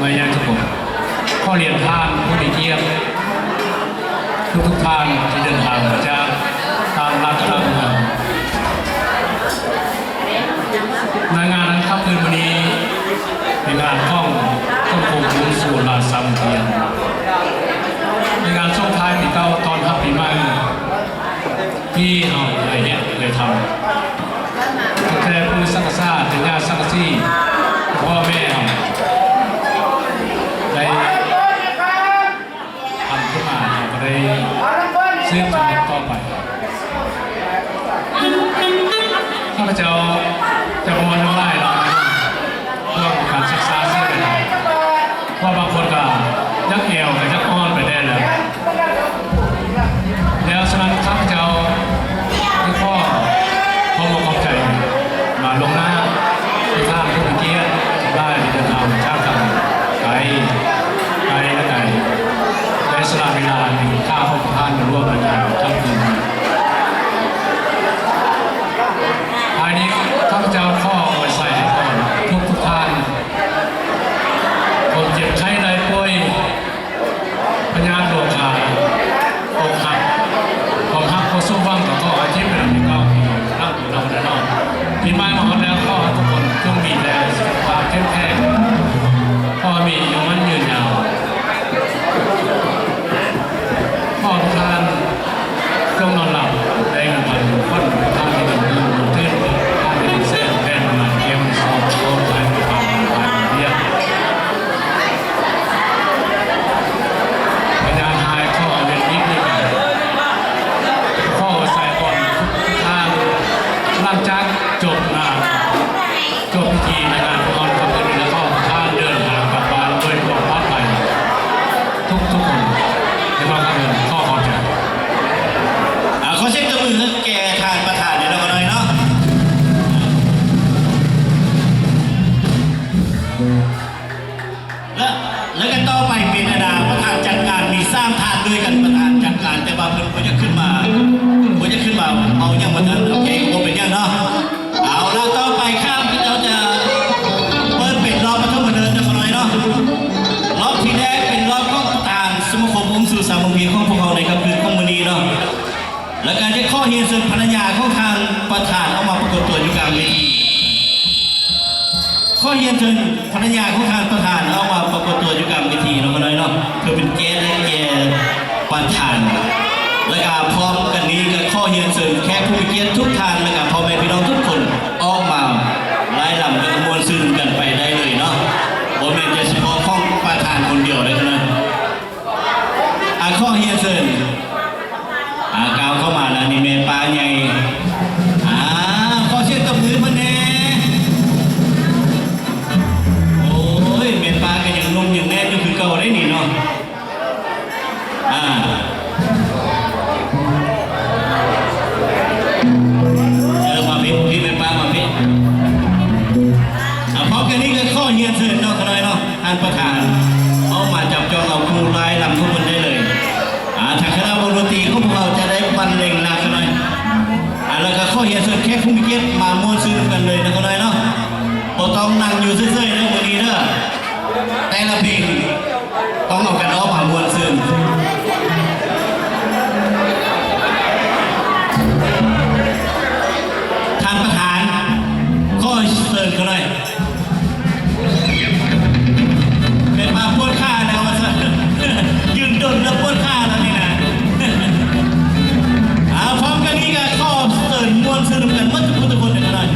ມາຍັງທຸກຄົນ ຂໍຮຽນທ່ານຜູ້ມີກຽດທຸກໆທ່ານທີ່ເດີນທາງມາຈາກຕ່າງລັດຕ່າງເມືອງ. ໃນງານໃນຄ່ຳຄືນມື້ນີ້ ເປັນງານຂອງສັງຄົມອົງສູລາຊະວົງຄຽນ ເປັນງານສົ່ງທ້າຍປີເກົ່າ ຕ້ອນຮັບປີໃໝ່ ທີ່ເຮົາເຄີຍເຮັດເຄີຍທຳ ຕັ້ງແຕ່ປູ່ສັງກະສາ ເປັນຍາສັງກະສີ ພໍ່ແມ່ເຮົາໄດ້ທຳຂຶ້ນມາ ເຮົາກໍໄດ້ສືບທອດຕໍ່ໄປ. ຂ້າພະເຈົ້າຈະບໍ່ເວົ້າຫຍັງຫຼາຍເນາະ ເລື່ອງການສຶກສາເສຍເວລາ ເພາະບາງຄົນກໍຢາກແອວ ກໍຢາກອ້ອນໄປແດ່ແລ້ວ. ແລ້ວສະນັ້ນ ຂ້າພະເຈົ້າຈະຂໍຂອບອົກຂອບໃຈມາລ່ວງໜ້າ ທີ່ທ່ານຜູ້ມີກຽດທັງຫຼາຍທີ່ເດີນທາງມາຈາກທາງໄກ ໄກ ແລະ ໄກ ໄດ້ສະຫຼະເວລາອັນມີຄ່າຂອງທ່ານມາຮ່ວມໃນງານໃນຄ່ຳຄືນນີ້. ທ້າຍນີ້ ຂ້າພະເຈົ້າຂໍອວຍໄຊໃຫ້ພອນທຸກໆທ່ານ ຄວາມເຈັບໄຂ້ໄດ້ປ່ວຍ ພະຍາດໂລຄາ ອົກຫັກ ຄວາມຮັກບໍ່ສົມຫວັງ ກໍຂໍໃຫ້ເທບເວລາທີ່ເກົ່າທີ່ຫຼັງຢູ່ນຳແນ່ນອນ. ປີໃໝ່ມາຮອດແລ້ວ ຂໍໃຫ້ທຸກຄົນຈົ່ງມີແຕ່ສຸຂະພາບເຂັ້ມແຂງ ຂໍໃຫ້ມີອາຍຸໝັ້ນຍືນຍາວ ຂໍທຸກທ່ານ ຈົ່ງນອນຫຼັບໄດ້ເງິນພັນ ຝັນເຫັນເງິນໝື່ນ ຕື່ນຝັນເຫັນແສນ ແລ່ນມາແກ້ມສອບ ໂຊກໄທ ຄວາມໄທ ວຽກ ພະຍາດຮ້າຍຂໍເວນນິດນີ້ໄປ ຂໍໃສ່ບ່ອນທຸກທ່ານ ຫຼັງຈາກຈົບງານ ຈົບພິທີໃນງານຂອງເຮົາໃນຄ່ຳຄືນນີ້ແລ້ວ ຂໍໃຫ້ທ່ານເດີນທາງກັບບ້ານດ້ວຍຄວາມປອດໄພທຸກໆຄົນ ໃນຄ່ຳຄືນນີ້ ຂໍຂອບໃຈ. ອ່າ ຂໍສຽງຕົບມືໃຫ້ແກ່ທ່ານປະທານແດ່ເນາະ ຂ້ານ້ອຍເນາະ. ແລະ ແລະກໍຕໍ່ໄປເປັນ ອັນນ່າ ປະທານຈັດງານ ມີສາມທ່ານດ້ວຍກັນ ປະທານຈັດງານ ແຕ່ວ່າເພິ່ນບໍ່ຢາກຂຶ້ນມາ ບໍ່ຢາກຂຶ້ນມາເວົ້າຫຍັງວ່າຊັ້ນ. ໂອເຄ ບໍ່ເປັນຫຍັງເນາະ. ເອົາລະ ຕໍ່ໄປຂ້າພະເຈົ້າຈະເປີດເປັນລອບປະຖົມມະເດີນຈັກໜ້ອຍເນາະ. ລອບທີແລກເປັນລອບຂອງປະທານສະມາຄົມອົງສູສາມັກຄີຂອງພວກເຮົາໃນຄ່ຳຄືນຂອງມື້ນີ້ເນາະ. ແລ້ວກໍຈະຂໍຮຽນເຊີນພັນລະຍາຂອງທ່ານປະທານອອກມາປາກົດຕົວຢູ່ກາງເວທີ. ຂໍຮຽນເຊີນພັນລະຍາຂອງທ່ານປະທານອອກມາປາກົດຕົວຢູ່ກາງເວທີເນາະ ຂ້ານ້ອຍເນາະ ເພື່ອເປັນກຽດໃຫ້ແກ່ປະທານ. ແລ້ວກໍພ້ອມກັນນີ້ກໍຂໍຮຽນເຊີນແຂກຜູ້ມີກຽດທຸກທ່ານ ແລ້ວກໍພໍ່ແມ່ພີ່ນ້ອງທຸກຄົນອອກມາລາຍລຳ ແລ້ວກໍມ່ວນຊື່ນກັນໄປໄດ້ເລີຍເນາະ. ບໍ່ແມ່ນແຕ່ສະເພາະຂອງປະທານຄົນດຽວເດີ ຂ້ານ້ອຍ. ອ່າ ຂໍຮຽນເຊີນ ອ່າ ກ້າວເຂົ້າມາແລ້ວ ນີ້ແມ່ປ້າໃຫຍ່. ອ່າ ຂໍສຽງຕົບມືເພິ່ນແດ່. ໂອ້ຍ ແມ່ປ້າກໍຍັງໜຸ່ມຍັງແໜ້ນຢູ່ຄືເກົ່າເດ້ນີ້ເນາະ. ອ່າ ເອີ ມາພີ້ ພີ້ແມ່ປ້າ ມາພີ້. ອ່າ ພ້ອມກັນນີ້ກໍຂໍຮຽນເຊີນເນາະ ຂ້ານ້ອຍເນາະ. ທ່ານປະທານອອກມາຈັບຈອງເອົາຄູ່ລາຍລຳຂອງເພິ່ນໄດ້ເລີຍ. ອ່າ ທາງຄະນະວົງດົນຕີຂອງພວກເຮົາຈະໄດ້ບັນເລງນຳຂ້ານ້ອຍ. ອ່າ ແລ້ວກໍຂໍຮຽນເຊີນແຂກຜູ້ມີກຽດມາມ່ວນຊື່ນກັນເລີຍນຳຂ້ານ້ອຍເນາະ. ບໍ່ຕ້ອງນັ່ງຢູ່ເສີຍໆເດີມື້ນີ້ເດີ. ແຕ່ລະເພງຕ້ອງເອົາກັນອອກມາມ່ວນຊື່ນ. ທ່ານປະທານ ຂໍເຊີນຂ້ານ້ອຍ. ແມ່ນວ່າປວດຂາແລ້ວວ່າຊັ້ນ ຢືນດົນແລ້ວປວດຂາແລ້ວນີ້ນະ. ເອົາ ພ້ອມກັນນີ້ກໍຂໍເຊີນມ່ວນຊື່ນນຳກັນໝົດທຸກຜູ້ທຸກຄົນເດີ ຂ້ານ້ອຍ.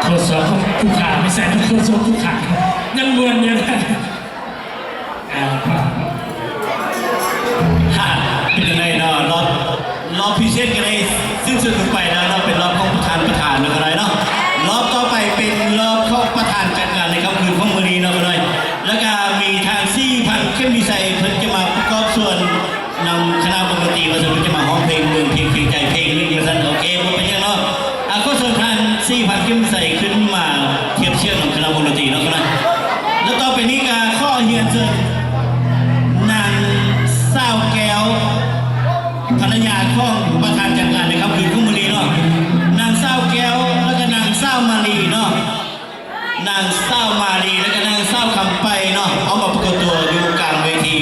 ທົດສອບຜູ້ຂ້າ ໄມ່ໃຊ່ ທົດສອບຜູ້ຂ້າ ຍັງມ່ວນຢູ່ນະ. ອ່າ ເປັນຈັ່ງໃດເນາະ ລອບ ລອບພຣີເຊັນກໍໄດ້ສິ້ນສຸດລົງໄປແລ້ວເນາະ ເປັນລອບຂອງປະທານ ປະທານເນາະ ຂ້ານ້ອຍເນາະ. ລອບຕໍ່ໄປເປັນລອບຂອງປະທານຈັດງານໃນຄ່ຳຄືນຂອງມື້ນີ້ເນາະ ຂ້ານ້ອຍ. ແລ້ວກໍມີທ່ານ ສີພັນ ເຂັມວິໄຊ ເພິ່ນຈະມາປະກອບສ່ວນນຳຄະນະວົງດົນຕີ ວ່າຊັ້ນ ເພິ່ນຈະມາຮ້ອງເພງເມືອງພຽງ ພຽງໃຈເພງໜຶ່ງວ່າຊັ້ນ. ໂອເຄ ບໍ່ເປັນຫຍັງເນາະ. ອ່າ ຂໍເຊີນທ່ານ ສີພັນ ເຂັມວິໄຊ ຂຶ້ນມາທຽບສຽງນຳຄະນະວົງດົນຕີເນາະ ຂ້ານ້ອຍ. ແລະ ຕໍ່ໄປນີ້ກໍຂໍຮຽນເຊີນນາງສາວແກ້ວ ພັນລະຍາຂອງປະທານຈັດງານໃນຄ່ຳຄືນຂອງມື້ນີ້ເນາະ. ນາງສາວແກ້ວ ແລ້ວກໍນາງສາວມາລີເນາະ. ນາງສາວມາລີ ແລະກະນາງສາວຄຳໄປເນາະ ອອກມາປາກົດຕົວຢູ່ກາງເວທີ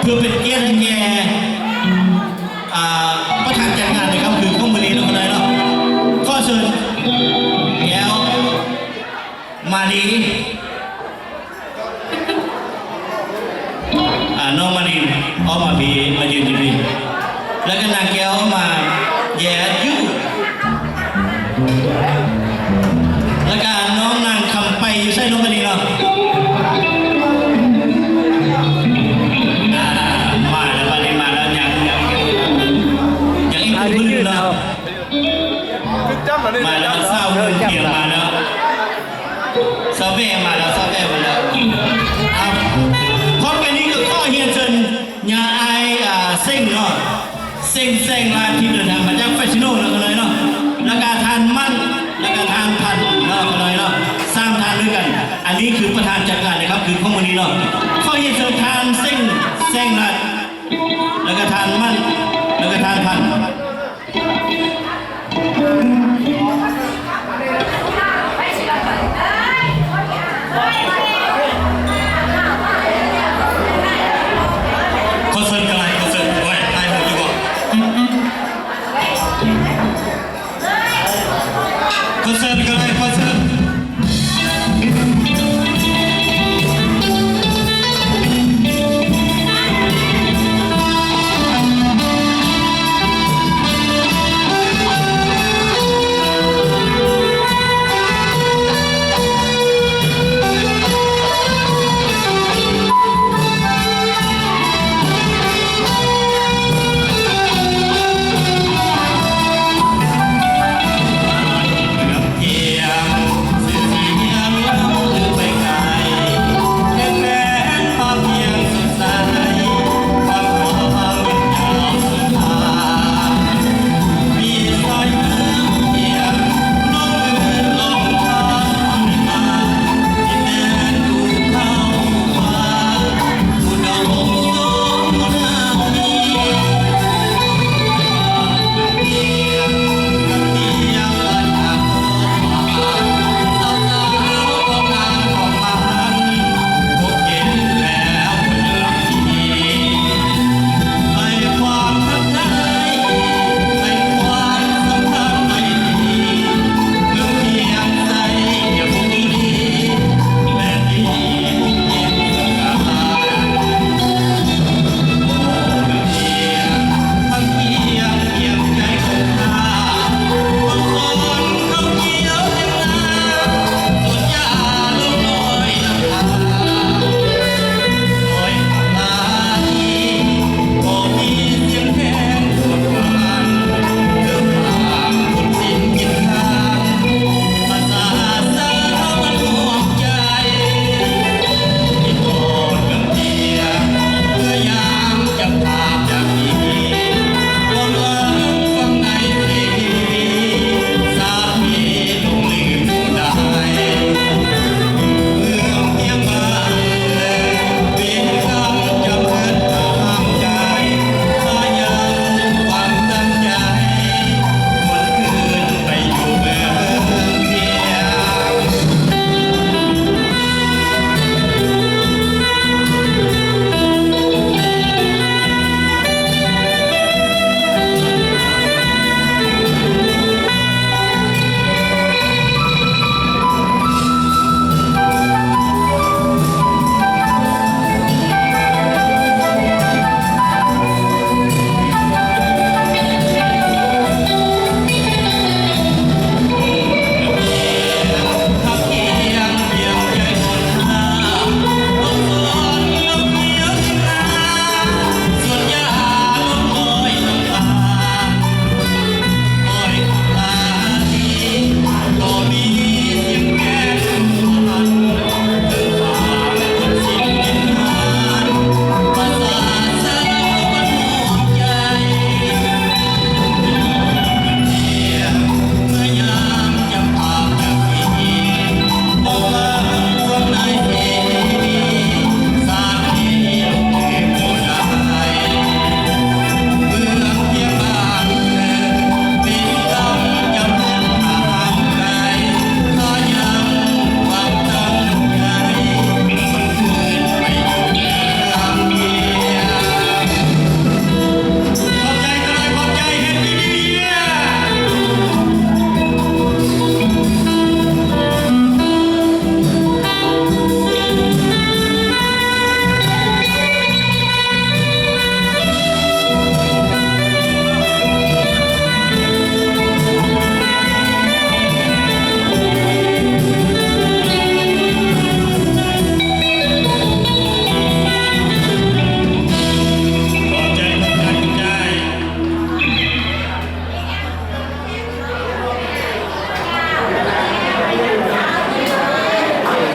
ເພື່ອ ເພື່ອເປັນກຽດໃຫ້ແກ່ ອ່າ ປະທານຈັດງານໃນຄ່ຳຄືນຂອງມື້ນີ້ເນາະ ຂ້ານ້ອຍເນາະ. ຂໍເຊີນແກ້ວມາລີ ອ່າ ນ້ອງມາລີ ອອກມາພີ້ ມາຢືນຢູ່ພີ້ ແລ້ວກໍນາງແກ້ວມາແຍດຢູ່ ແລ້ວກໍນ້ອງນາງຄຳໄປຢູ່ໃສ ນ້ອງມາລີເນາະ? ອ່າ ມາແລ້ວ ບາດນີ້ມາແລ້ວ ຍັງ ຍັງ ຍັງອີກຜູ້ໜຶ່ງເນາະ. ມາແລ້ວ ສາວເມືອງພຽງມາແລ້ວ ສາວແບມາແລ້ວ ສາວແບມາແລ້ວ. ອ່າ ພ້ອມກັນນີ້ກໍຂໍຮຽນເຊີນຍາອ້າຍ ອ່າ ເສັງເນາະ ເສັງ ແສງລາດ ທີ່ເດີນທາງມາຈາກແຟຊິໂນເນາະ ຂ້ານ້ອຍເນາະ ແລ້ວກະທ່ານໝັ້ນ ແລ້ວກະທ່ານພັນເນາະ ຂ້ານ້ອຍເນາະ ສາມທ່ານດ້ວຍກັນ. ອັນນີ້ຄືປະທານຈັດງານໃນຄ່ຳຄືນຂອງມື້ນີ້ເນາະ. ຂໍຮຽນເຊີນທ່ານເສັງ ແສງລາດ ແລ້ວກະທ່ານໝັ້ນ ແລ້ວກະທ່ານພັນ. ຂໍເຊີນກໍໄດ້ ຂໍເຊີນ ໂອ້ຍ ຖ່າຍຮູບຢູ່ບໍ່? ຂໍເຊີນກໍ